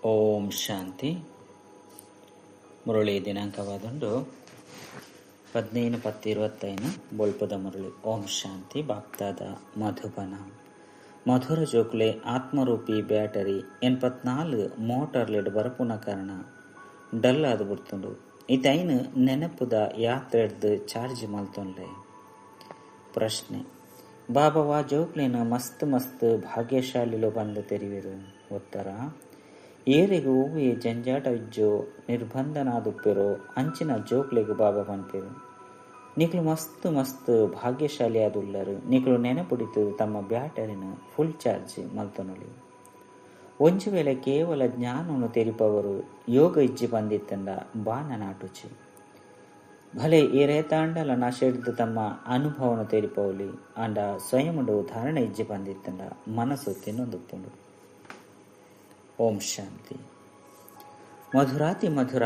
ಓಂ ಶಾಂತಿ. ಮುರಳಿ ದಿನಾಂಕವಾದುಂಡು 15/10/25 ಬೊಳ್ಪದ ಮುರಳಿ. ಓಂ ಶಾಂತಿ. ಬಾಪ್ದಾದ ಮಧುಬನ. ಮಧುರ ಜೋಕುಲೆ ಆತ್ಮರೂಪಿ battery 84 ಮೋಟಾರ್ಲೆಡ್ ಬರಪುನ ಕಾರಣ ಡಲ್ ಆದ್ ಬುಡ್ತುಂಡು. ಇತೈನ್ ನೆನಪುದ ಯಾತ್ರೆಡ್ದ್ ಚಾರ್ಜ್ ಮಲ್ತೊನ್ಲೆ. ಪ್ರಶ್ನೆ: ಬಾಬಾ ಜೋಕ್ಲೆನ್ ಮಸ್ತ್ ಮಸ್ತ್ ಭಾಗ್ಯಶಾಲಿಲು ಪಂದ್ ತೆರಿವೆರು. ಉತ್ತರ: ಏರೆಗ್ ಒವ್ವೆ ಜಂಜಾಟ ಇಜ್ಜೋ ನಿರ್ಬಂಧನಾದುಪ್ಪೆರೋ ಅಂಚಿನ ಜೋಕ್ಲೆಗ್ ಬಾಬಾ ಪನ್ಪೆರು. ನಿಕುಲು ಮಸ್ತ್ ಮಸ್ತ್ ಭಾಗ್ಯಶಾಲಿಯಾದುಲ್ಲರು. ನಿಕುಲು ನೆನಪುಡಿತು ತಮ್ಮ ಬ್ಯಾಟರಿನ್ ಫುಲ್ ಚಾರ್ಜ್ ಮಲ್ತೊನೊಲಿ. ಒಂಜಿ ವೇಳೆ ಕೇವಲ ಜ್ಞಾನವನ್ನು ತೆರಿಪವರು ಯೋಗ ಇಜ್ಜಿ ಪಂದಿತ್ತಂಡ ಬಾಣ ನಾಟುಚಿ. ಭಲೆ ಏರೇತಾಂಡಲ ನಶೆಡ್ದು ತಮ್ಮ ಅನುಭವನು ತೆರಿಪವಲಿ ಅಂಡ ಸ್ವಯಂಡು ಧಾರಣೆ ಇಜ್ಜಿ ಪಂದಿತ್ತಂಡ ಮನಸ್ಸು ತಿನ್ನೊಂದುಪ್ಪುಂಡು. ಓಂ ಶಾಂತಿ. ಮಧುರಾತಿ ಮಧುರ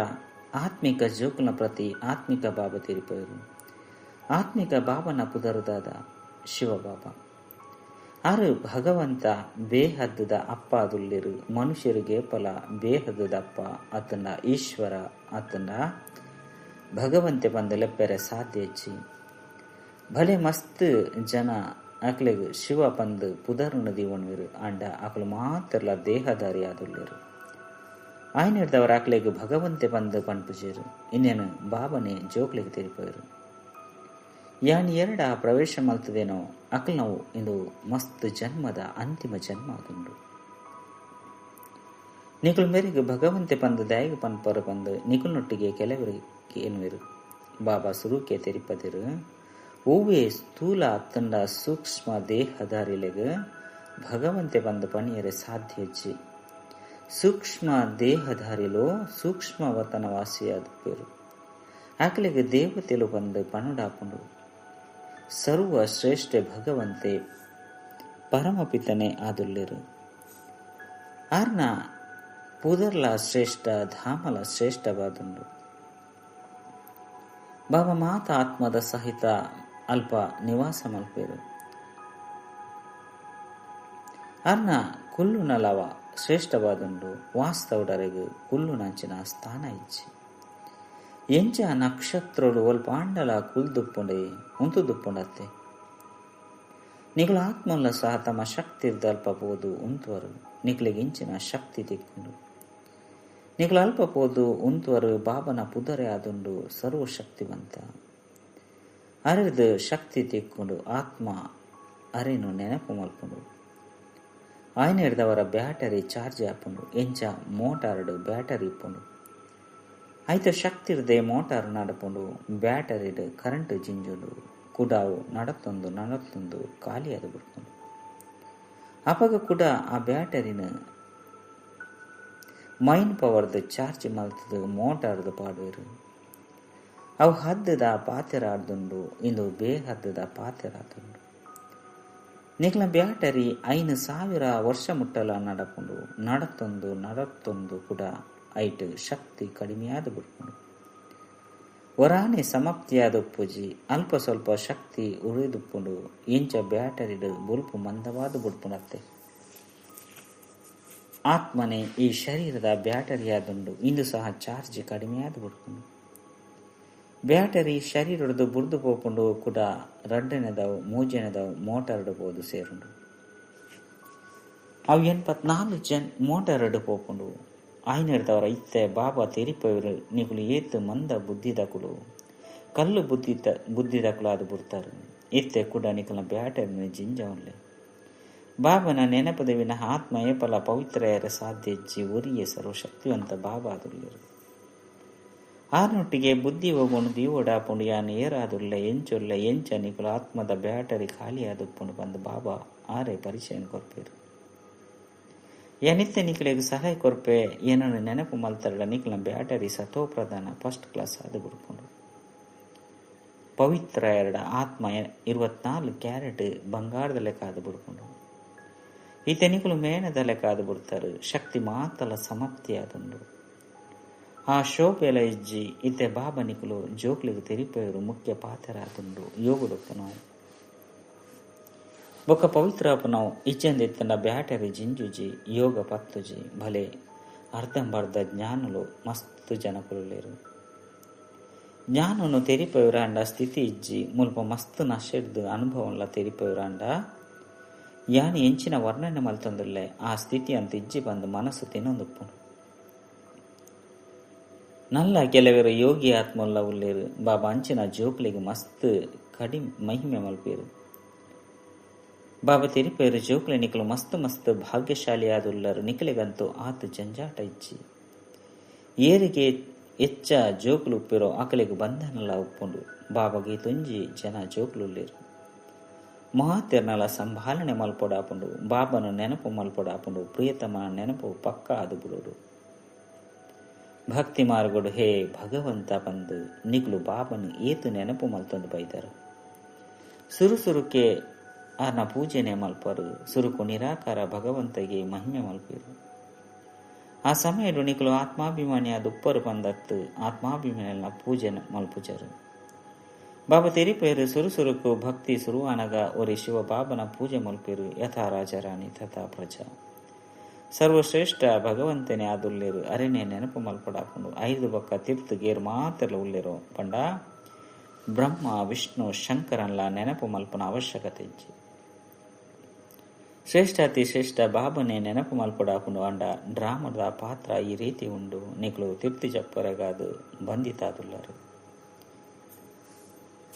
ಆತ್ಮಿಕ ಜೋಕುನ ಪ್ರತಿ ಆತ್ಮಿಕ ಬಾಬಾ ತೆರಿಪವರು. ಆತ್ಮಿಕ ಬಾಬನ ಪುದರುದಾದ ಶಿವಬಾಬಾ. ಆರು ಭಗವಂತ ಬೇಹದ್ದದ ಅಪ್ಪ ಅದುಲ್ಲಿರು. ಮನುಷ್ಯರಿಗೆ ಫಲ ಬೇಹದ್ದದ ಅಪ್ಪ ಅತನ ಈಶ್ವರ ಅತನ ಭಗವಂತೆ ಬಂದ ಲೆಪ್ಪೆರೆ ಸಾಧ್ಯ ಇಜ್ಜಿ. ಭಲೆ ಮಸ್ತ್ ಜನ ಅಕ್ಲೆಗ್ ಶಿವ ಪಂದ್ ಪುದರುನು ದೀವಣ್ವಿರು ಅಂಡ ಅಕಲು ಮಾತ್ರಲ ದೇಹಧಾರಿ ಆದುಲ್ಲೇರು. ಆಯ್ನಿಡ್ದವರ ಅಕ್ಲೆಗ್ ಭಗವಂತೆ ಪಂದ್ ಪನ್ಪುಜೇರು. ಇನ್ನೇನು ಬಾಬನೆ ಜೋಕ್ಲೆಗ್ ತೆರಿಪೋರು. ಯಾನ್ ಎರಡ ಪ್ರವೇಶ ಮಲ್ತದೇನೋ ಅಕಲ್ ನಾವು ಇಂದು ಮಸ್ತ್ ಜನ್ಮದ ಅಂತಿಮ ಜನ್ಮ ಆದುಂಡು. ನಿಕುಲ್ ಮೇರೆಗೆ ಭಗವಂತೆ ಪಂದ್ ದಾಯಗ ಪನ್ಪರು ಪಂದ್ ನಿಕುಲ್ನೊಟ್ಟಿಗೆ ಕೆಲವರಿಗೆ ಏನುವಿರು. ಬಾಬಾ ಸುರುಕೆ ತೆರಿಪದಿರು. ಒವ್ವೆ ಸ್ಥೂಲ ಅತ್ತಂಡ ಸೂಕ್ಷ್ಮ ದೇಹಧಾರಿಲೆಗ್ ಭಗವಂತೆ ಬಂದು ಪಣಿಯರೆ ಸಾಧ್ಯ ಇಜ್ಜಿ. ಸೂಕ್ಷ್ಮ ದೇಹಧಾರಿಲು ಸೂಕ್ಷ್ಮ ವತನವಾಸಿಯಾದುಪ್ಪೆರು. ಆಕಲೆಗ್ ದೇವತೆಲು ಬಂದು ಪಣುಡಾಪುಂಡು. ಸರ್ವ ಶ್ರೇಷ್ಠ ಭಗವಂತೆ ಪರಮಪಿತನೆ ಆದುಲ್ಲೆರು. ಆರ್ನ ಪುದರ್ಲ ಶ್ರೇಷ್ಠ ಧಾಮಲ ಶ್ರೇಷ್ಠವಾದುಂಡು. ಬಾಬಾ ಮಾತ ಆತ್ಮದ ಸಹಿತ ಅಲ್ಪ ನಿವಾಸ ಮಲ್ಪೇರು. ಅರ್ನ ಕುಲ್ಲುನಲವ ಶ್ರೇಷ್ಠವಾದುಂಡು. ವಾಸ್ತವಡರೆಗ್ ಕುಲ್ಲುನಂಚಿನ ಸ್ಥಾನ ಇಜ್ಜಿ. ಎಂಚ ನಕ್ಷತ್ರಡು ಒಲ್ಪ ಆಂಡಲ ಕುಲ್ದುಪ್ಪುಂಡೆ ಉಂತುದುಪ್ಪುಂಡತ್ತೆ. ನಿಕುಲ ಆತ್ಮಲ್ಲ ಸಹ ತಮ್ಮ ಶಕ್ತಿ ಅಲ್ಪ ಪೋದು ಉಂತುವರು. ನಿಕುಲಿಗೆ ಇಂಚಿನ ಶಕ್ತಿ ತಿಕ್ಕೊಂಡು ನಿಕುಲ ಅಲ್ಪ ಪೋದು ಉಂತುವರು. ಬಾಬನ ಪುದರೆ ಆದುಂಡು ಸರ್ವಶಕ್ತಿವಂತ. ಅರಿದು ಶಕ್ತಿ ತಿಕ್ಕೊಂಡು ಆತ್ಮ ಅರಿನು ನೆನಪು ಮಲ್ಪುಂಡು. ಆಯ್ನ ಹಿಡ್ದವರ ಬ್ಯಾಟರಿ ಚಾರ್ಜ್ ಆಪುಂಡು. ಎಂಚ ಮೋಟಾರ್ಡು ಬ್ಯಾಟರಿ ಇಪ್ಪುಂಡು. ಐತ ಶಕ್ತಿ ಇರದೆ ಮೋಟಾರ್ ನಡಪುಂಡು. ಬ್ಯಾಟರಿಡ್ ಕರೆಂಟ್ ಜಿಂಜುಂಡು. ಕುಡಾವು ನಡತ್ತೊಂದು ನಡತ್ತೊಂದು ಖಾಲಿ ಅದು ಬಿಡ್ಪುಂಡು. ಅಪಗ ಕೂಡ ಆ ಬ್ಯಾಟರಿನ ಮೈನ್ ಪವರ್ದ ಚಾರ್ಜ್ ಮಲ್ತದು ಮೋಟಾರ್ದು ಪಾಡುವರು. ಅವು ಹದ್ದದ ಪಾತೆರಾಡ್ದುಂಡು. ಇಂದು ಬೇಹದ್ದದ ಪಾತೆರಾದುಂಡು. ನಿಕ್ಲ ಬ್ಯಾಟರಿ 5000 ವರ್ಷ ಮುಟ್ಟಲ ನಡಪುಂಡು. ನಡತ್ತೊಂದು ನಡತ್ತೊಂದು ಕೂಡ ಐಟ್ ಶಕ್ತಿ ಕಡಿಮೆಯಾದ ಬಿಡ್ಪುಂಡು. ಒರಾನೆ ಸಮಾಪ್ತಿಯಾದ ಉಪ್ಪುಜಿ. ಅಲ್ಪ ಸ್ವಲ್ಪ ಶಕ್ತಿ ಉಳಿದುಪ್ಪುಂಡು. ಇಂಚ ಬ್ಯಾಟರಿಡ್ ಬುಲ್ಪು ಮಂದವಾದ ಬಿಡ್ಪುಂಡತ್ತೆ. ಆತ್ಮನೆ ಈ ಶರೀರದ ಬ್ಯಾಟರಿಯಾದುಂಡು. ಇಂದು ಸಹ ಚಾರ್ಜ್ ಕಡಿಮೆಯಾದ ಬಿಡ್ಪುಂಡು. ಬ್ಯಾಟರಿ ಶರೀರಡ್ದು ಬುರ್ದು ಪೋಪುಂಡು. ಕೂಡ ರಡ್ಡನೆದವು ಮೂಜನೆದವು ಮೋಟಾರ್ಡು ಪೋದು ಸೇರುಂಡು. ಅವು 84 ಜನ್ ಮೋಟಾರ್ಡು ಪೋಪುಂಡು. ಆಯ್ನ ಹಿಡ್ದವರ ಇತ್ತೆ ಬಾಬಾ ತೆರಿಪವರು. ನಿಕುಲು ಏತ್ ಮಂದ ಬುದ್ಧಿದಕುಲು ಕಲ್ಲು ಬುದ್ಧಿದಕುಲು ಅದು ಬಿಡ್ತಾರೆ. ಇತ್ತೆ ಕೂಡ ನಿಕುಲ ಬ್ಯಾಟರಿನ ಜಿಂಜವನ್ಲೆ. ಬಾಬನ ನೆನಪದ ವಿನಃ ಆತ್ಮ ಏಪಲ ಪವಿತ್ರ ಸಾಧ್ಯ ಇಜ್ಜಿ. ಒರಿಯೇ ಸರ್ವಶಕ್ತಿವಂತ ಬಾಬಾ ಆದುಲ್ಲೆರು. ಆರ್ನೊಟ್ಟಿಗೆ ಬುದ್ಧಿ ಹೋಗೋಣ ದೀವೋಡಾಪುಂಡು. ಯಾನ್ ಏರಾದುಲ್ಲ ಎಂಚೊಲ್ಲ ಎಂಚ ನಿಕುಲು ಆತ್ಮದ ಬ್ಯಾಟರಿ ಖಾಲಿಯಾದುಪ್ಪುಂಡು ಬಂದು ಬಾಬಾ ಆರೆ ಪರಿಚಯ ಕೊರ್ಪೇರು. ಯಾನಿತ್ತೆ ನಿಕುಲೆಗ್ ಸಹಾಯ ಕೊರ್ಪೆ. ಏನನ್ನು ನೆನಪು ಮಲ್ತರಡ ನಿಕುಲ ಬ್ಯಾಟರಿ ಸತೋ ಪ್ರಧಾನ ಫಸ್ಟ್ ಕ್ಲಾಸ್ ಆದು ಬಿಡ್ಪುಂಡು. ಪವಿತ್ರ ಎರಡ ಆತ್ಮ 24 ಕ್ಯಾರೆಟ್ ಬಂಗಾರದ ಲೆಕ್ಕ ಆದು ಬಿಡ್ಪುಂಡು. ಈತ ನಿಕುಲು ಮೇಣದ ಲೆಕ್ಕ ಆದು ಬಿಡ್ತಾರೆ. ಶಕ್ತಿ ಮಾತಲ ಸಮಾಪ್ತಿಯಾದುಂಡು. ಆ ಶೋಭೆಲ ಇಜ್ಜಿ. ಇತ್ತೆ ಬಾಬಾ ನಿಕುಲು ಜೋಕ್ಲಿಗೆ ತೆರಿಪೆಯರು ಮುಖ್ಯ ಪಾತ್ರರಾದುಂಡು. ಯೋಗಡೊಪ್ಪುನವು ಬೊಕ್ಕ ಪವಿತ್ರ ಅಪ್ಪುನವು ಇಜ್ಜಂದಿತ್ತಂಡ ಬ್ಯಾಟರಿ ಜಿಂಜುಜಿ ಯೋಗ ಪತ್ತುಜಿ. ಭಲೆ ಅರ್ಧಂಬರ್ಧ ಜ್ಞಾನುಲು ಮಸ್ತ್ ಜನಕುಲುಲ್ಲೆರ್. ಜ್ಞಾನನು ತೆರಿಪವಿರಾಂಡ ಸ್ಥಿತಿ ಇಜ್ಜಿ ಮುಲ್ಪ ಮಸ್ತ್ ನಶೆಡ್ದ್ ಅನುಭವನ್ಲ ತೆರಿಪವಿರಾಂಡ ಯಾನ್ ಎಂಚಿನ ವರ್ಣನೆ ಮಲ್ತೊಂದುಲ್ಲೆ ಆ ಸ್ಥಿತಿ ಅಂತ್ ಇಜ್ಜಿ ಪಂದ್ ಮನಸ್ಸು ತಿನೊಂದುಪ್ಪುಂಡು. ನಲ್ಲ ಕೆಲವೆರ್ ಯೋಗಿ ಆತ್ಮೊಲ್ಲ ಉಲ್ಲೆರ್. ಬಾಬಾ ಅಂಚಿನ ಜೋಕ್ಲೆಗ್ ಮಸ್ತ್ ಕಡಿಮೆ ಮಹಿಮೆ ಮಲ್ಪೆರ್. ಬಾಬಾ ತೆರಿಪೆರ್ ಜೋಕ್ಲೆ ನಿಕುಲು ಮಸ್ತ್ ಮಸ್ತ್ ಭಾಗ್ಯಶಾಲಿಯಾದುಲ್ಲರ್ ನಿಕಲೆಗಂತೂ ಆತ್ ಜಂಜಾಟ ಇಜ್ಜಿ. ಏರಿಗೆ ಎಚ್ಚ ಜೋಕುಲು ಉಪ್ಪೆರೋ ಅಕಲೆಗ್ ಬಂಧನಲ ಉಪ್ಪುಂಡು. ಬಾಬಾಗ್ ಏತೊಂಜಿ ಜನ ಜೋಕುಲುಲ್ಲೆರ್. ಮಾತೆರ್ನಲ ಸಂಭಾಲನೆ ಮಲ್ಪೊಡಾಪುಂಡು. ಬಾಬನ ನೆನಪು ಮಲ್ಪೊಡಾಪುಂಡು. ಪ್ರಿಯತಮನ ನೆನಪು ಪಕ್ಕ ಆದ್ ಬುಡೊಡು. ಭಕ್ತಿ ಮಾರ್ಗಡು ಹೇ ಭಗವಂತ ಪಂದ್ ನಿಕುಲು ಬಾಬನ್ ಏತ್ ನೆನಪು ಮಲ್ತೊಂದು ಬೈದರ್. ಸುರು ಸುರುಕೆ ಆರ್ನ ಪೂಜೆನೆ ಮಲ್ಪರು. ಸುರುಕು ನಿರಾಕಾರ ಭಗವಂತಗೆ ಮಹಿಮೆ ಮಲ್ಪೆರು. ಆ ಸಮಯಡು ನಿಕುಲು ಆತ್ಮಾಭಿಮಾನಿಯಾದ್ ಉಪ್ಪರು ಪಂದತ್ತು ಆತ್ಮಾಭಿಮಾನಿಯಲ್ನ ಪೂಜೆ ಮಲ್ಪುಜರು. ಬಾಬಾ ತೆರಿಪೇರು ಸುರು ಸುರುಕು ಭಕ್ತಿ ಸುರುವಾನಗ ಒರಿ ಶಿವ ಬಾಬನ ಪೂಜೆ ಮಲ್ಪೆರು. ಯಥಾ ರಾಜಾರಾಣಿ ತಥಾ ಪ್ರಜಾ. ಸರ್ವಶ್ರೇಷ್ಠ ಭಗವಂತನೇ ಆದುಲ್ಲೇರು. ಅರೆನೆ ನೆನಪು ಮಲ್ಪಡಾಪುಂಡು. ಐದು ಬೊಕ್ಕ ತಿರ್ತು ಗೇರ್ ಮಾತೆರ್ಲ ಉಲ್ಲೇರು ಪಂಡ ಬ್ರಹ್ಮ ವಿಷ್ಣು ಶಂಕರನ್ಲ ನೆನಪು ಮಲ್ಪುನ ಅವಶ್ಯಕತೆ ಇಜ್ಜಿ. ಶ್ರೇಷ್ಠಾತಿ ಶ್ರೇಷ್ಠ ಬಾಬನೇ ನೆನಪು ಮಲ್ಪಡಾಪುಂಡು. ಅಂಡ ಡ್ರಾಮದ ಪಾತ್ರ ಈ ರೀತಿ ಉಂಡು. ನಿಕುಲು ತಿರ್ತು ಜಪ್ಪರಗಾದು ಬಂಧಿತಾದುಲ್ಲರು.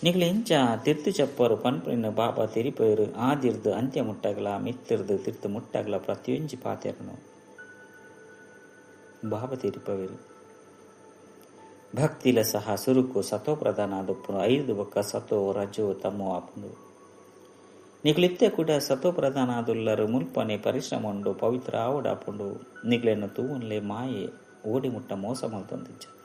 ನಿಕುಲು ಇಂಚ ತಿರ್ತು ಚಪ್ಪರು ಪನ್ಪಿನ ಬಾಬಾ ತೆರಿಪೇರು. ಆದಿರ್ದು ಅಂತ್ಯ ಮುಟ್ಟಗಲ ಮಿತ್ತಿರ್ದು ತಿರ್ತು ಮುಟ್ಟಗಲ ಪ್ರತಿಯೊಂಜಿ ಪಾತೆರನು ಬಾಬಾ ತೆರಿಪವೇರು. ಭಕ್ತಿಲ ಸಹ ಸುರುಕು ಸತೋ ಪ್ರಧಾನ ಆದುಪ್ಪುನು. ಐದು ಬೊಕ್ಕ ಸತೋ ರಜೋ ತಮೋ ಆಪುಂಡು. ನಿಕುಲಿತ್ತೆ ಕೂಡ ಸತೋ ಪ್ರಧಾನ ಆದುಲ್ಲರು. ಮುಲ್ಪನೆ ಪರಿಶ್ರಮ ಉಂಡು. ಪವಿತ್ರ ಆವಡಾಪುಂಡು. ನಿಕ್ಲೆನ ತೂವನ್ಲೆ ಮಾಯೆ ಓಡಿ ಮುಟ್ಟ ಮೋಸ ಮಲ್ತೊಂದಿಜ್ಜತ್ತೆ.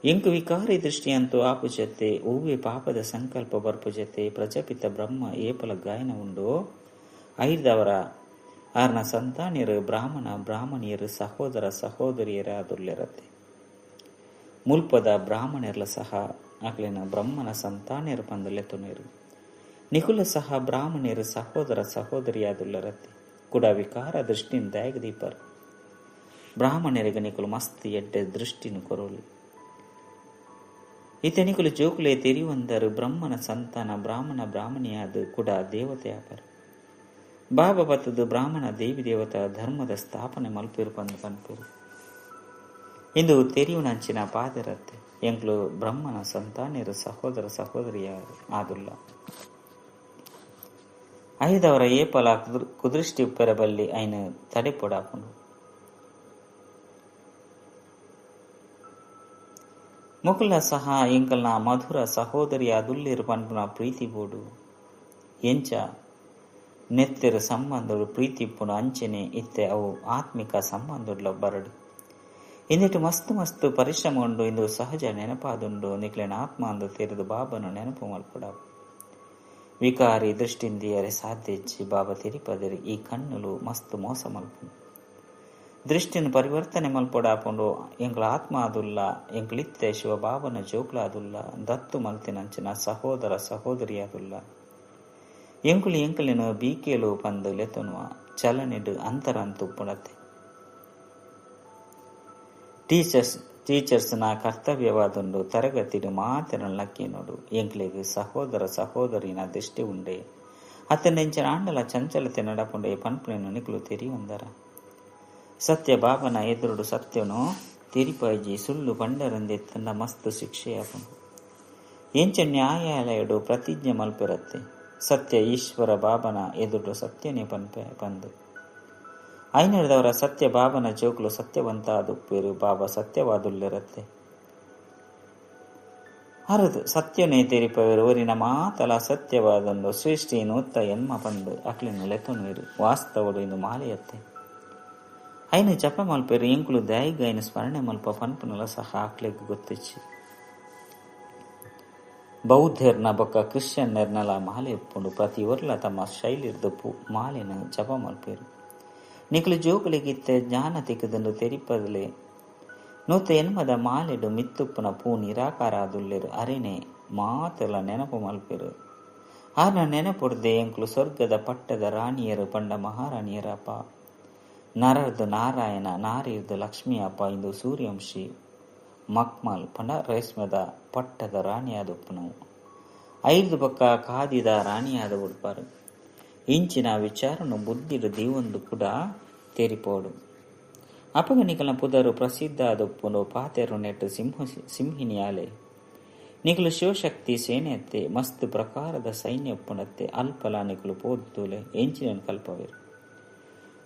ಎಂಕು ವಿಕಾರಿ ದೃಷ್ಟಿಯಂತೂ ಆಪುಜತ್ತೆ. ಒವ್ವೆ ಪಾಪದ ಸಂಕಲ್ಪ ಬರ್ಪುಜತ್ತೆ. ಪ್ರಜಾಪಿತ ಬ್ರಹ್ಮ ಏಪಲ ಗಾಯನ ಉಂಡು. ಐದವರ ಆರ್ನ ಸಂತಾನಿಯರು ಬ್ರಾಹ್ಮಣ ಬ್ರಾಹ್ಮಣಿಯರು ಸಹೋದರ ಸಹೋದರಿಯರಾದುಲ್ಲೆರತ್ತೆ. ಮುಲ್ಪದ ಬ್ರಾಹ್ಮಣರ್ಲ ಸಹ ಅಕ್ಲೆನ ಬ್ರಹ್ಮನ ಸಂತಾನಿಯರು ಪಂದಲೆತ್ತುನೇರು. ನಿಕುಲ ಸಹ ಬ್ರಾಹ್ಮಣಿಯರು ಸಹೋದರ ಸಹೋದರಿಯಾದುಲ್ಲರತ್ತೆ. ಕೂಡ ವಿಕಾರ ದೃಷ್ಟಿನ ದಾಯಗದೀಪರ್. ಬ್ರಾಹ್ಮಣರಿಗೆ ನಿಕುಲು ಮಸ್ತ್ ಎಡ್ಡೆ ದೃಷ್ಟಿನ ಕೊರೋಲಿ. ಈತ ನಿಕುಲು ಜೋಕುಲೆ ತೆರಿವಂದರು ಬ್ರಹ್ಮನ ಸಂತಾನ ಬ್ರಾಹ್ಮಣ ಬ್ರಾಹ್ಮಣಿಯಾದ ಕೂಡ ದೇವತೆ ಆಪರು. ಬಾಬಾ ಬತ್ತದು ಬ್ರಾಹ್ಮಣ ದೇವಿ ದೇವತಾ ಧರ್ಮದ ಸ್ಥಾಪನೆ ಮಲ್ಪಿರು ಪಂದು ಪನ್ಪಿರು. ಇಂದು ತೆರಿಯುನಂಚಿನ ಪಾದರತ್ತೆ. ಎಂಕ್ಲು ಬ್ರಹ್ಮನ ಸಂತಾನಿಯರು ಸಹೋದರ ಸಹೋದರಿಯ ಆದುಲ್ಲ. ಐದವರ ಏಪಲ ಕುದೃಷ್ಟಿ ಉಪ್ಪೆರಬಲ್ಲಿ ಐನ ತಡೆಪೊಡಾಪುಂಡು. ಮುಕುಲ ಸಹ ಎಂಕಲ್ನ ಮಧುರ ಸಹೋದರಿಯ ದುಲ್ಲಿರು ಪನ್ಪುನ ಪ್ರೀತಿ ಬೋಡು. ಎಂಚ ನೆತ್ತೆರು ಸಂಬಂಧಡು ಪ್ರೀತಿ ಇಪ್ಪುನ ಅಂಚನೆ ಇತ್ತೆ ಅವು ಆತ್ಮಿಕ ಸಂಬಂಧಡ್ಲ ಬರಡು. ಇಂದಿಟ್ಟು ಮಸ್ತ್ ಮಸ್ತ್ ಪರಿಶ್ರಮ ಉಂಡು. ಇಂದು ಸಹಜ ನೆನಪಾದುಂಡು. ನಿಕ್ಲೆನ ಆತ್ಮ ಅಂದು ತೆರೆದು ಬಾಬನು ನೆನಪು ಮಲ್ಪಡ. ವಿಕಾರಿ ದೃಷ್ಟಿಂದಿಯರೆ ಸಾಧ್ಯ ಇಚ್ಚಿ ಬಾಬಾ ತೆರಿಪದಿರಿ. ಈ ಕಣ್ಣುಲು ಮಸ್ತ್ ಮೋಸ ಮಲ್ಪುಂಡು. ದೃಷ್ಟಿನ ಪರಿವರ್ತನೆ ಮಲ್ಪೊಡಾಪುಂಡು. ಎಂಕ್ಲ ಆತ್ಮ ಆದುಲ್ಲ. ಎಂಕ್ಲಿತ್ತೆ ಶಿವ ಬಾಬನ ಜೋಕ್ಲಾದುಲ್ಲ. ದತ್ತು ಮಲ್ತಿನಂಚಿನ ಸಹೋದರ ಸಹೋದರಿಯಾದುಲ್ಲ. ಎಂಕುಲು ಎಂಕಲಿನ ಬೀಕೇಲು ಪಂದು ಲೆತೊನುವ ಚಲನೆಡು ಅಂತರ ಅಂತುಪ್ಪುಣತ್ತೆ. ಟೀಚರ್ಸ್ನ ಕರ್ತವ್ಯವಾದುಂಡು. ತರಗತಿಡು ಮಾತೆರನ್ ಲಕ್ಕಿನೋಡು. ಎಂಕ್ಲೆಗ್ ಸಹೋದರ ಸಹೋದರಿನ ದೃಷ್ಟಿ ಉಂಡೆ. ಅತ್ತನೆಂಚಿನ ಆಂಡಲ ಚಂಚಲತೆ ನಡಪುಂಡೆ ಪನ್ಪುನೆನು ನಿಕುಲು ತೆರಿಯೊಂದರ. ಸತ್ಯ ಬಾಬನ ಎದುರುಡು ಸತ್ಯನು ತೆರಿಪಾಯಿಜಿ. ಸುಳ್ಳು ಪಂಡರಂದೆ ತನ್ನ ಮಸ್ತ್ ಶಿಕ್ಷೆಯಾಪುಂಡು. ಎಂಚ ನ್ಯಾಯಾಲಯಡು ಪ್ರತಿಜ್ಞೆ ಮಲ್ಪಿರತ್ತೆ. ಸತ್ಯ ಈಶ್ವರ ಬಾಬನ ಎದುರುಡು ಸತ್ಯನೇ ಪನ್ಪೆ ಪಂದು. ಐನರ್ದವರ ಸತ್ಯ ಬಾಬನ ಜೋಕುಲು ಸತ್ಯವಂತ ಆದುಪ್ಪೇರು. ಬಾಬಾ ಸತ್ಯವಾದುಲ್ಲಿರತ್ತೆ. ಅರದು ಸತ್ಯನೇ ತೆರಿಪವೇರು. ಒರಿನ ಮಾತಲ ಸತ್ಯವಾದೊಂದು ಸೃಷ್ಟಿ ನೂತ್ತ ಎನ್ಮ ಪಂದು ಅಕ್ಲಿನ ಲೆತ್ತೊನುವೇರು. ವಾಸ್ತವಡು ಇಂದು ಮಾಲೆಯತ್ತೆ. ಐನ ಜಪ ಮಲ್ಪೇರು. ಎಂಕುಲು ದಾಯಿಗ ಐನ ಸ್ಮರಣೆ ಮಲ್ಪ ಪನ್ಪುನಲ ಸಹ ಅಕ್ಲೆಗ್ ಗೊತ್ತಿಚ್ಚಿ. ಬೌದ್ಧರ್ನ ಬೊಕ್ಕ ಕ್ರಿಶ್ಚಿಯನ್ನರ್ನಲ ಮಾಲೆ ಉಪ್ಪುಂಡು. ಪ್ರತಿ ಒರ್ಲ ತಮ್ಮ ಶೈಲಿರ್ದು ಮಾಲೆನ ಜಪ ಮಲ್ಪೇರು. ನಿಕುಲು ಜೋಕುಲಿಗಿತ್ತೆ ಜ್ಞಾನ ತಿಕ್ಕದಂಡು ತೆರಿಪದಲೆ. ನೂತ ಎನ್ಮದ ಮಾಲೆಡು ಮಿತ್ತುಪ್ಪುನ ಪೂ ನಿರಾಕಾರ ಆದುಲ್ಲೆರು. ಅರೆನೆ ಮಾತೆಲ್ಲ ನೆನಪು ಮಲ್ಪೆರು. ಆರ್ನ ನೆನಪುಡ್ದೆ ಎಂಕುಲು ಸ್ವರ್ಗದ ಪಟ್ಟದ ರಾಣಿಯರು ಪಂಡ ಮಹಾರಾಣಿಯರಪ್ಪ. ನರರ್ದು ನಾರಾಯಣ ನಾರಿರ್ದು ಲಕ್ಷ್ಮೀ ಅಪ್ಪ ಇಂದು ಸೂರ್ಯವಂಶಿ ಮಕ್ಮಲ್ ಪಂಡ ರೇಷ್ಮೆದ ಪಟ್ಟದ ರಾಣಿಯಾದ ಉಪ್ಪುನವು ಐದು ಪಕ್ಕ ಕಾದಿದ ರಾಣಿಯಾದ ಉಡ್ಪಾರು ಇಂಚಿನ ವಿಚಾರನು ಬುದ್ಧಿಡು ದೀವೊಂದು ಕೂಡ ತೇರಿಪೋಡು ಅಪಗಣಿಕಲ ಪುದರು ಪ್ರಸಿದ್ಧ ಆದೊಪ್ಪುನು ಪಾತೆರು ನೆಟ್ಟು ಸಿಂಹಿಣಿಯಾಲೆ ನಿಕಲು ಶಿವಶಕ್ತಿ ಸೇನೆಯತ್ತೆ ಮಸ್ತ್ ಪ್ರಕಾರದ ಸೈನ್ಯ ಉಪ್ಪುನತ್ತೆ ಅಲ್ಪಲ ನಿಕಲು ಪೋದುಲೆ ಎಂಚಿನ ಕಲ್ಪವೇರು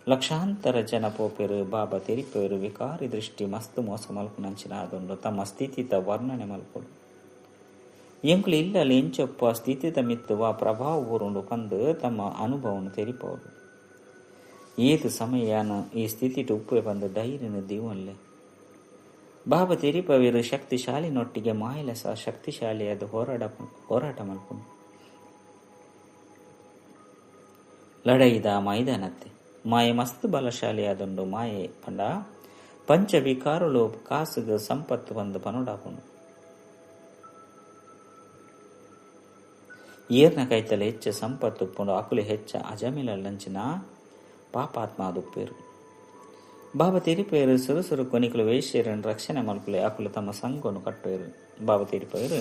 ಲಕ್ಷಾಂತರ ಜನ ಪೋಪೆರು ಬಾಬಾ ತೆರಿಪೇರು ವಿಕಾರಿ ದೃಷ್ಟಿ ಮಸ್ತ್ ಮೋಸ ಮಲ್ಪುನಂಚಿನ ಆದುಂಡು ತಮ್ಮ ಸ್ಥಿತಿತ ವರ್ಣನೆ ಮಲ್ಪೊಡು ಎಂಕುಲು ಇಲ್ಲಲ್ಲಿ ಎಂಚೊಪ್ಪ ಸ್ಥಿತಿತ ಮಿತ್ತು ವಾ ಪ್ರಭಾವ ಊರುಂಡು ಪಂದು ತಮ್ಮ ಅನುಭವನು ತೆರಿಪೋಡು ಏತು ಸಮಯಾನ ಈ ಸ್ಥಿತಿಟು ಉಪ್ಪೆ ಬಂದು ಧೈರ್ಯನ ದೀವನ್ಲೆ ಬಾಬಾ ತೆರಿಪವೇರು ಶಕ್ತಿಶಾಲಿ ನೊಟ್ಟಿಗೆ ಮಾಯಲ ಸಹ ಶಕ್ತಿಶಾಲಿಯಾದ ಹೋರಾಟ ಮಲ್ಪುಂಡು ಲಡೈದ ಮೈದಾನತ್ತೆ ಮಾಯೆ ಮಸ್ತ್ ಬಲಶಾಲಿಯಾದುಂಡು ಮಾಯೆ ಪಂಡ ಪಂಚವಿಕಾರುಳು ಕಾಸುಗ ಸಂಪತ್ತು ಬಂದು ಪನುಡಾಪುಂಡು ಏರ್ನ ಕೈತಲೆ ಹೆಚ್ಚ ಸಂಪತ್ತು ಉಪ್ಪುಂಡು ಅಕುಲು ಹೆಚ್ಚ ಅಜಮಿಲಂಚಿನ ಪಾಪಾತ್ಮ ಅದುಪ್ಪೇರು ಬಾಬಾ ತೆರಿಪೇರು ಸುರುಸುರು ಕೊನಿಕಲು ವೇಶ್ಯರನ್ನು ರಕ್ಷಣೆ ಮಲ್ಪುಲೆ ಅಕುಲು ತಮ್ಮ ಸಂಘವನ್ನು ಕಟ್ಟುವರು ಬಾಬಾ ತೆರಿಪೇರು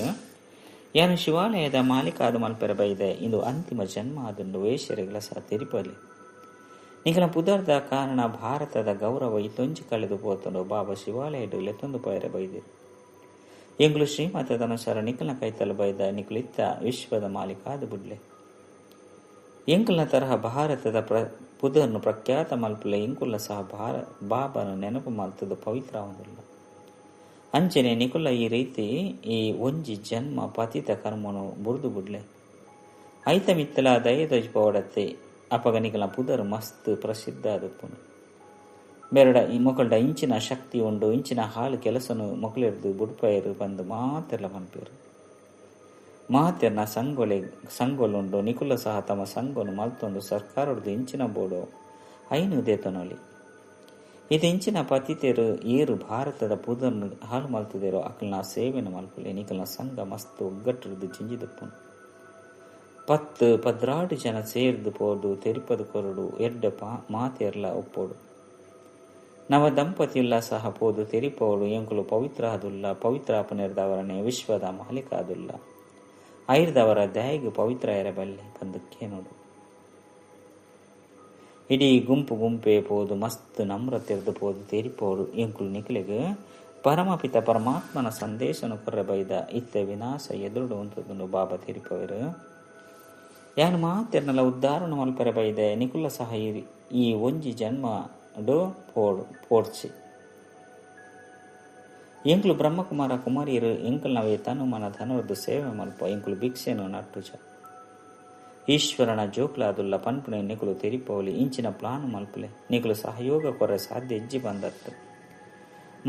ಯಾನು ಶಿವಾಲಯದ ಮಾಲೀಕ ಆದ ಮಲ್ಪೆರ ಬೈದೆ ಇಂದು ಅಂತಿಮ ಜನ್ಮ ಆದುಂಡು ವೇಶ್ಯರಿಗಳ ಸಹ ತೆರಿಪಲಿ ನಿಕಲ ಪುದರ್ದ ಕಾರಣ ಭಾರತದ ಗೌರವ ಇತ್ತೊಂಜಿ ಕಳೆದು ಪೋತುಂಡು ಬಾಬಾ ಶಿವಾಲಯಡು ಲೆತ್ತೊಂದು ಪಯರೆ ಬೈದೆ ಎಂಗುಲು ಶ್ರೀಮತದ ಅನುಸಾರ ನಿಖಲ್ನ ಕೈತಲು ಬೈದ ನಿಕುಲಿತ್ತ ವಿಶ್ವದ ಮಾಲೀಕ ಆದ ಬುಡ್ಲೆ ಎಂಕುಲ್ನ ತರಹ ಭಾರತದ ಪುದರ್ನು ಪ್ರಖ್ಯಾತ ಮಲ್ಪುಲೆ ಎಂಕುಲ್ನ ಸಹ ಬಾಬನ ನೆನಪು ಮಲ್ತದ ಪವಿತ್ರ ಆವೊಂದುಲ್ಲ ಅಂಚನೆ ನಿಕುಲ್ಲ ಈ ರೀತಿ ಈ ಒಂಜಿ ಜನ್ಮ ಪತಿತ ಕರ್ಮನು ಬುರ್ದು ಬುಡ್ಲೆ ಐತ ಮಿತ್ತಲ ದಯ ತೋಜಿಪೋಡತ್ತೆ ಅಪಗ ನಿಕಲ ಪುದರ್ ಮಸ್ತ್ ಪ್ರಸಿದ್ಧ ಆದಪ್ಪುನು ಬೇರಡ ಈ ಮೊಕಲ್ಡ ಇಂಚಿನ ಶಕ್ತಿ ಉಂಡು ಇಂಚಿನ ಹಾಲು ಕೆಲಸನು ಮೊಕಲೆರ್ದು ಬುಡ್ಪಯರು ಬಂದು ಮಾತೆರ್ಲ ಪನ್ಪೇರು ಮಾತೆರ್ನ ಸಂಗೊಲೆ ಸಂಗೊಲುಂಡು ನಿಕುಲ ಸಹ ತಮ್ಮ ಸಂಗೊನು ಮಲ್ತೊಂದು ಸರ್ಕಾರಡ್ದು ಇಂಚಿನ ಬೋಡು ಐನು ದೇತನೊಲಿ ಇದು ಇಂಚಿನ ಪತಿತೆರು ಏರು ಭಾರತದ ಪುದರ್ನು ಹಾಲು ಮಲ್ತದೇರೋ ಅಕಲ್ನ ಸೇವೆನು ಮಲ್ಪುಲೆ ನಿಕಲ್ನ ಸಂಘ ಮಸ್ತ್ ಒಗ್ಗಟ್ಟಿರ್ದು ಜಿಂಜಿದಪ್ಪುನು 10 12 ಜನ ಸೇರ್ದು ಪೋಡು ತೆರಿಪದು ಕೊರಡು ಎಡ್ಡ ಮಾತೆರ್ಲ ಒಪ್ಪೋಡು ನವ ದಂಪತಿಯುಲ್ಲ ಸಹ ಪೋದು ತೆರಿಪೋಡು ಎಂಕುಲು ಪವಿತ್ರ ಆದುಲ್ಲ ಪವಿತ್ರ ಅಪನೆರ್ದವರನೆ ವಿಶ್ವದ ಮಾಲೀಕ ಆದುಲ್ಲ ಐರ್ದವರ ದಯೆಗೆ ಪವಿತ್ರ ಎರಬಲ್ಲೆ ಬಂದು ನೋಡು ಇಡೀ ಗುಂಪು ಗುಂಪೇ ಪೋದು ಮಸ್ತ್ ನಮ್ರ ತೆರೆದು ಪೋದು ತೆರಿಪೋಡು ಎಂಕುಲು ನಿಕಲೆಗ್ ಪರಮಪಿತ ಪರಮಾತ್ಮನ ಸಂದೇಶನು ಕೊರ್ರೆ ಬೈದ ಇತ್ತೆ ವಿನಾಶ ಎದುರುಡು ಉಂತುದುಂಡು ಬಾಬಾ ತೆರಿಪವರು ಯಾನು ಮಾತೆರ್ನಲ ಉದ್ಧಾರಣ ಮಲ್ಪೆರೆ ಬೈದೆ ನಿಕುಲ ಸಹ ಈ ಒಂಜಿ ಜನ್ಮ do ಪೋಡ್ಚಿ ಎಂಕುಲು ಬ್ರಹ್ಮಕುಮಾರ ಕುಮಾರಿಯರು ಎಂಕುಲ್ನವೇ ತನು ಮನ ಧನವದ್ದು ಸೇವೆ ಮಲ್ಪ ಎಂಕುಲು ಭಿಕ್ಷೆನು ನಟ್ಟುಜ ಈಶ್ವರನ ಜೋಕ್ಲಾದುಲ್ಲ ಪನ್ಪುನೆ ನಿಕುಲು ತೆರಿಪೋಲಿ ಇಂಚಿನ ಪ್ಲಾನು ಮಲ್ಪುಲೆ ನಿಕುಲು ಸಹಯೋಗ ಕೊರೆ ಸಾಧ್ಯ ಇಜ್ಜಿ ಬಂದತ್ತು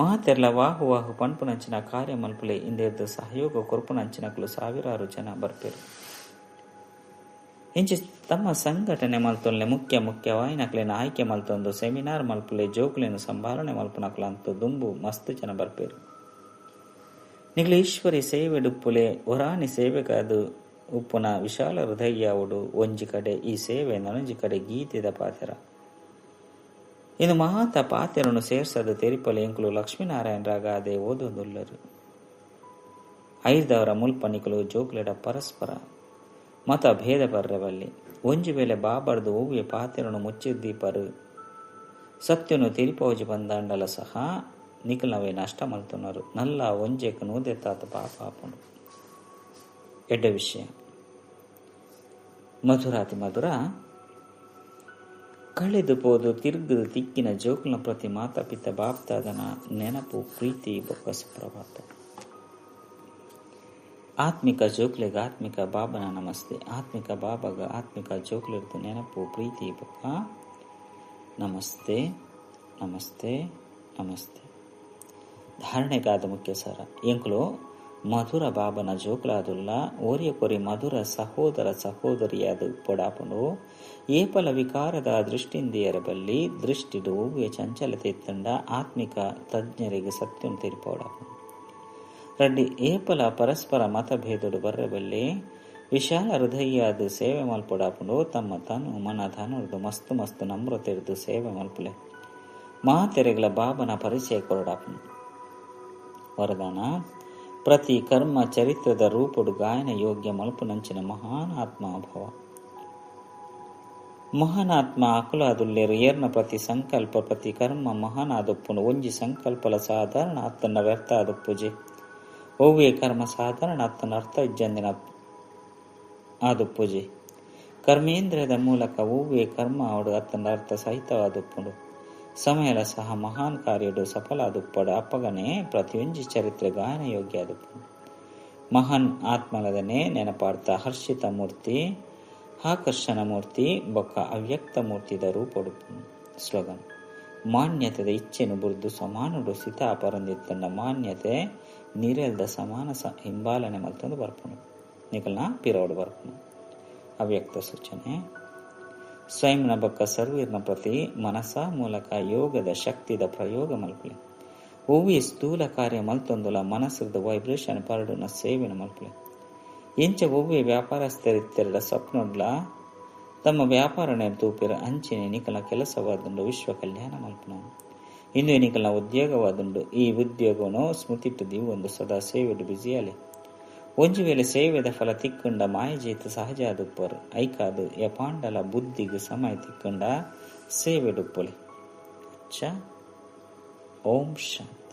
ಮಾತೆರ್ಲ ವಾಹು ವಾಹು ಪನ್ಪುನಂಚಿನ ಕಾರ್ಯ ಮಲ್ಪುಲೆ ಇಂದೆರ್ದು ಸಹಯೋಗ ಕೊರ್ಪುನಂಚಿನಕುಲು ಸಾವಿರಾರು ಜನ ಬರ್ಪೇರು ಇಂಚಿ ತಮ್ಮ ಸಂಘಟನೆ ಮಲ್ತೊಲ್ಲೆ ಮುಖ್ಯ ಮುಖ್ಯವಾಯಿನಕ್ಲೆನ ಆಯ್ಕೆ ಮಲ್ತೊಂದು ಸೆಮಿನಾರ್ ಮಲ್ಪುಲೆ ಜೋಕುಲೆನ ಸಂಭಾಳನೆ ಮಲ್ಪುನಕ್ಲ ಅಂತ ದುಂಬು ಮಸ್ತ್ ಜನ ಬರ್ಪೇರು ನಿಗ್ಲು ಈಶ್ವರಿ ಸೇವೆ ಡುಪ್ಪುಲೆ ಒರಾನಿ ಸೇವೆಗಾದು ಉಪ್ಪುನ ವಿಶಾಲ ಹೃದಯಾವುಡು ಒಂಜಿ ಕಡೆ ಈ ಸೇವೆ ನನೊಂಜಿ ಕಡೆ ಗೀತೆದ ಪಾತೆರ ಇನ್ನು ಮಹಾತ ಪಾತೆರನು ಸೇರ್ಸದ ತೆರಿಪಲೆ ಎಂಕುಲು ಲಕ್ಷ್ಮೀನಾರಾಯಣರಾಗಾದೆ ಓದೊಂದುಲ್ಲರು ಐರ್ದವರ ಮುಲ್ಪ ನಿಕುಲು ಜೋಕ್ಲೆಡ ಪರಸ್ಪರ ಮತ ಭೇದ ಬರ್ರವಲ್ಲಿ ಒಂಜಿ ವೇಳೆ ಬಾಬಾರ್ದು ಓವಿಯ ಪಾತೆರನು ಮುಚ್ಚಿದ್ದೀಪರು ಸತ್ಯನು ತೆರಿಪೋಜಿ ಬಂದಾಂಡಲ ಸಹ ನಿಕಲವೇ ನಷ್ಟ ಮಲ್ತುన్నారు ನಲ್ಲ ಒಂಜೆಕ್ ನೂದೆತ್ತಾತ ಪಾಪ ಆಪುಂಡು ಎಡ್ಡ ವಿಷಯ ಮಧುರಾತಿ ಮಧುರ ಕಳೆದು ಪೋದು ತಿರುಗದು ತಿಕ್ಕಿನ ಜೋಕುಲ ಪ್ರತಿ ಮಾತಾ ಪಿತ ಬಾಪ್ತಾದನ ನೆನಪು ಪ್ರೀತಿ ಬೊಕ್ಕ ಸುಪ್ರಭಾತ. ಆತ್ಮಿಕ ಜೋಕ್ಲೆಗ ಆತ್ಮಿಕ ಬಾಬನ ನಮಸ್ತೆ. ಆತ್ಮಿಕ ಬಾಬಾಗ ಆತ್ಮಿಕ ಜೋಕ್ಲೆರ್ದು ನೆನಪು ಪ್ರೀತಿ ಬೊಕ್ಕ ನಮಸ್ತೆ ನಮಸ್ತೆ ನಮಸ್ತೆ. ಧಾರಣೆಗಾದ ಮುಖ್ಯ ಸಾರ ಎಂಕುಲು ಮಧುರ ಬಾಬನ ಜೋಕ್ಲಾದುಲ್ಲ ಓರಿಯ ಕೊರಿ ಮಧುರ ಸಹೋದರ ಸಹೋದರಿಯಾದ ಪೊಡಾಪುಂಡು ಏಪಲ ವಿಕಾರದ ದೃಷ್ಟಿಂದಿಯರ ಬಲ್ಲಿ ದೃಷ್ಟಿಡು ಓವಿಯ ಚಂಚಲತೆ ಇತ್ತಂಡ ಆತ್ಮಿಕ ತಜ್ಞರಿಗೆ ಸತ್ಯಂ ತೀರ್ಪೋಡಾಪುಂಡು. ರಡ್ಡಿ ಏಪಲ ಪರಸ್ಪರ ಮತಭೇದಡು ಬರ್ರಬಲ್ಲಿ ವಿಶಾಲ ಹೃದಯಾದ ಸೇವೆ ಮಲ್ಪೊಡಾಪುಂಡು ತಮ್ಮ ತನು ಮನ ಧನುರ್ದು ಮಸ್ತು ಮಸ್ತು ನಮ್ರತೆರ್ದು ಸೇವೆ ಮಲ್ಪುಲೆ. ಮಾತೆರೆಗ್ಲ ಬಾಬನ ಪರಿಚಯ ಕೊರಡಾಪುಂಡು. ವರದಾನ ಪ್ರತಿ ಕರ್ಮ ಚರಿತ್ರದ ರೂಪೊಡು ಗಾಯನ ಯೋಗ್ಯ ಮಲ್ಪುನಂಚಿನ ಮಹಾನ್ ಆತ್ಮ ಭವ. ಮಹಾನಾತ್ಮ ಅಕುಲಾದುಲ್ಲೆರ್ ಏರ್ನ ಪ್ರತಿ ಸಂಕಲ್ಪ ಪ್ರತಿ ಕರ್ಮ ಮಹಾನಾದುಪ್ಪುಂಡು. ಒಂಜಿ ಸಂಕಲ್ಪಲ ಸಾಧಾರಣ ಅತ್ತಂಡ ವ್ಯರ್ಥ ಆದುಪ್ಪುಜಿ. ಒವ್ವೇ ಕರ್ಮ ಸಾಧಾರಣ ಅತ್ತಂಡ ಅರ್ಥ ಇಜ್ಜಂದಿನ ಆದುಪ್ಪುಜಿ. ಕರ್ಮೇಂದ್ರಿಯದ ಮೂಲಕ ಒವ್ವೇ ಕರ್ಮ ಆವಡ್ ಅತ್ತಂಡ ಅರ್ಥ ಸಹಿತವಾದುಪ್ಪುಂಡು. ಸಮಯಲ ಸಹ ಮಹಾನ್ ಕಾರ್ಯಡು ಸಫಲ ಆದುಪ್ಪಡು. ಅಪ್ಪಗನೆ ಪ್ರತಿಯೊಂಜಿ ಚರಿತ್ರೆ ಗಾಯನ ಯೋಗ್ಯ ಆದುಪ್ಪುಂಡು. ಮಹಾನ್ ಆತ್ಮಲದನೆ ನೆನಪಾರ್ಥ ಹರ್ಷಿತ ಮೂರ್ತಿ, ಆಕರ್ಷಣ ಮೂರ್ತಿ ಬೊಕ್ಕ ಅವ್ಯಕ್ತ ಮೂರ್ತಿದ ರೂಪೊಡುಪ್ಪುಂಡು. ಸ್ಲೋಗನ್ ಮಾನ್ಯತೆದ ಇಚ್ಛೆನು ಬುರ್ದು ಸಮಾನುಡು ಸಿತಾಪರಂದಿತ್ತಂಡ ಮಾನ್ಯತೆ ನಿರೆಲ್ದ ಸಮಾನ ಹಿಂಬಾಲನೆ ಮಲ್ತೊಂದು ಬರ್ಪುಂಡು. ನಿಕಲ್ನ ಪಿರವಡು ಬರ್ಪುಂಡು. ಅವ್ಯಕ್ತ ಸೂಚನೆ ಸ್ವಯಂನ ಬೊಕ್ಕ ಸರ್ವೀರ್ನ ಪ್ರತಿ ಮನಸ ಮೂಲಕ ಯೋಗದ ಶಕ್ತಿದ ಪ್ರಯೋಗ ಮಲ್ಪುಲೆ. ಒವ್ವೇ ಸ್ಥೂಲ ಕಾರ್ಯ ಮಲ್ತೊಂದುಲ ಮನಸ್ಸದ ವೈಬ್ರೇಷನ್ ಪರಡುನ ಸೇವೆನ ಮಲ್ಪುಲೆ. ಇಂಚ ಒವ್ವೇ ವ್ಯಾಪಾರಸ್ಥರಿತ್ತೆರಡ ಸ್ವಪ್ನೊಡ್ಲ ತಮ್ಮ ವ್ಯಾಪಾರನೆ ತೂಪಿರ ಅಂಚನೆ ನಿಕಲ ಕೆಲಸವಾದುಂಡು ವಿಶ್ವ ಕಲ್ಯಾಣ ಮಲ್ಪುನ. ಇಂದು ನಿಕಲ್ನ ಉದ್ಯೋಗವಾದುಂಡು. ಈ ಉದ್ಯೋಗವನ್ನು ಸ್ಮೃತಿಟ್ಟು ದೀವೊಂದು ಸದಾ ಸೇವೆಡು ಬಿಸಿಯಾಲೆ. ಒಂಜಿ ವೇಳೆ ಸೇವೆದ ಫಲ ತಿಕ್ಕುಂಡ ಮಾಯಜೇತ ಸಹಜ ಆದುಪ್ಪರು. ಐಕಾದು ಯಪಾಂಡಲ ಬುದ್ಧಿಗೆ ಸಮಯ ತಿಕ್ಕುಂಡ ಸೇವೆಡುಪ್ಪೊಲೆ. ಅಚ್ಚ, ಓಂ ಶಾಂತಿ.